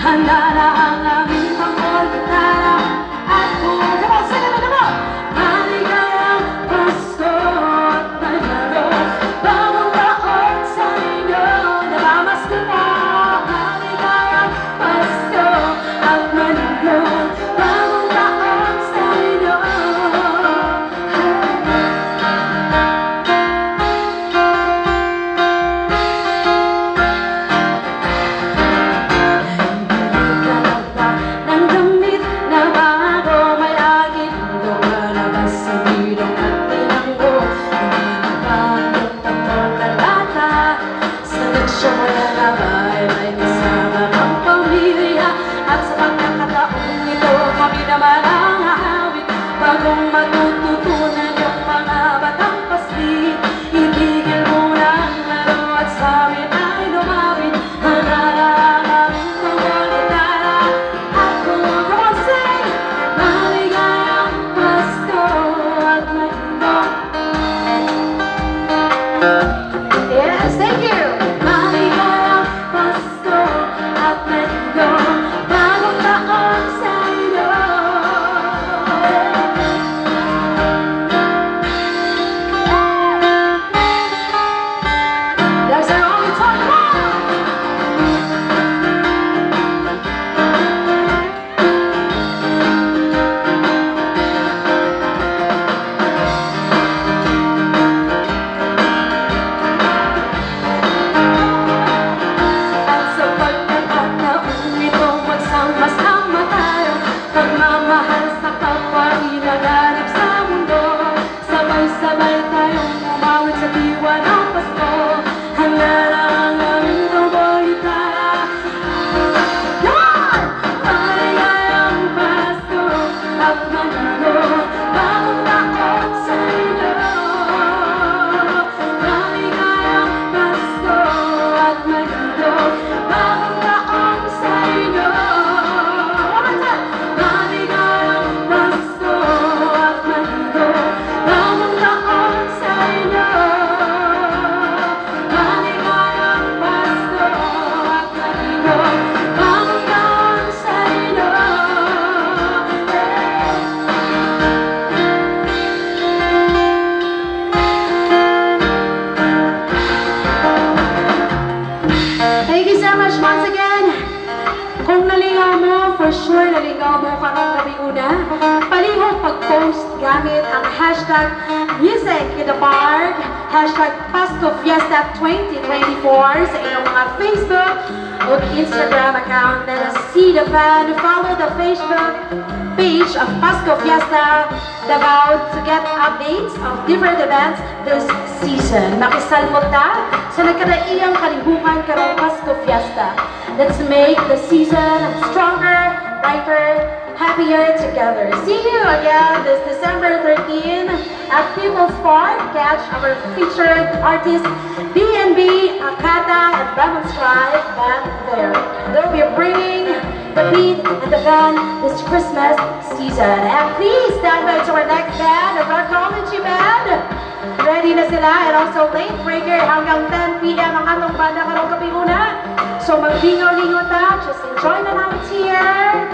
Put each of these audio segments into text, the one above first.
Handa na ang aming tambor, gitara at buo. Come on, sing it, come on! Maligayang Pasko at Manalo, bagong taon sa inyo. Namamasko na. Maligayang Pasko at Manalo, bagong taon sa inyo. Bili ka na ba ng damit na bago? May aguinaldo ka na ba sa ninong at ninang mo? Handa na ba ang iyong tambor talata? Sa Noche Buena ba ay may kasama kang pamilya? At sa pagkakataong ito, kami naman ang aawit. Bagong matututunan yung mga batang paslit. Itigil mo na ang laro at sa amin ay lumapit. Handa na ang aming tambor, gitara at buo. Come on, sing! Maligayang Pasko at Manalo. Yes, thank you! Maligayang Pasko at Manalo, bagong taon sa inyo. That's our only time. Come on! At sa pagkakataong ito, magsama-sama tayo. Pagmamahal sa kapwa, ilaganap sa mundo. Sabay-sabay tayong umawit sa diwa ng Pasko. Handa na ang aming tambor, gitara. Come on! Maligayang Pasko at Manalo, bagong taon sa inyo. Maligayang Pasko at Manalo, bagong taon sa inyo. One more time! Maligayang Pasko at Manalo, bagong taon sa inyo. Maligayang Pasko at Manalo, bagong taon sa inyo. Hey! Thank you so much once again. Kung nalingaw mo, for sure nalingaw mo karong gabi una. Palihog pag-post gamit ang #MusicInThePark, #PaskoFiesta 2024 sa inyong mga Facebook o Instagram account. Let us see the fun. Follow the Facebook page of Pasko Fiesta Davao to get updates of different events this season. Makisalmot ta sa nagkadaiyang kalihukan karong Pasko Fiesta. Let's make the season stronger, brighter, happier together. See you again this December 13 at People's Park. Catch our featured artists DNB, Akata, and Lemon Stripe Band there. They'll be bringing the beat and the fun this Christmas season. And please stand by to our next band, the Rockology Band. Ready na sila, and also Late Breaker hanggang 10 p.m. ang atong banda karong gabi una. So maglingaw-lingaw ta, just enjoy the night here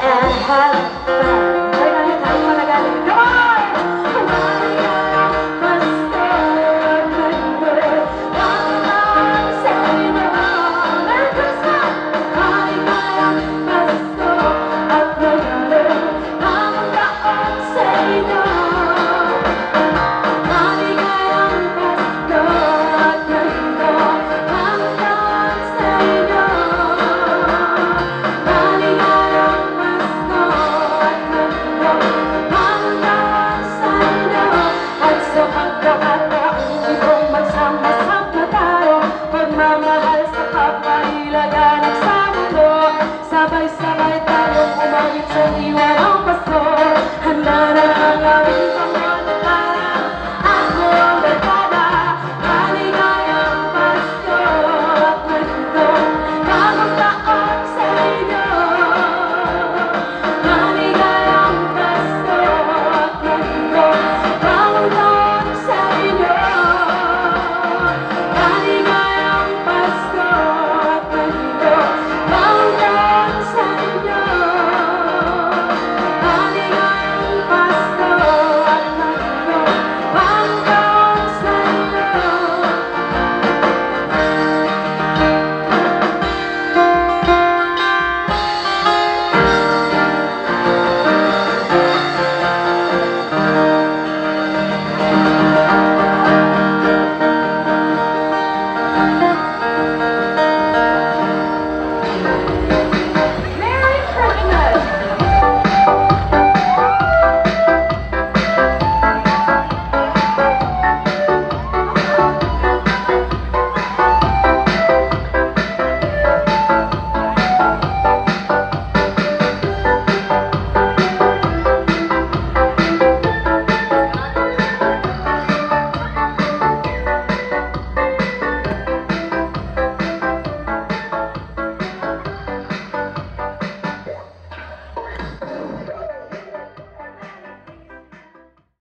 and have fun. Enjoy the night, tayo pa na. Come on!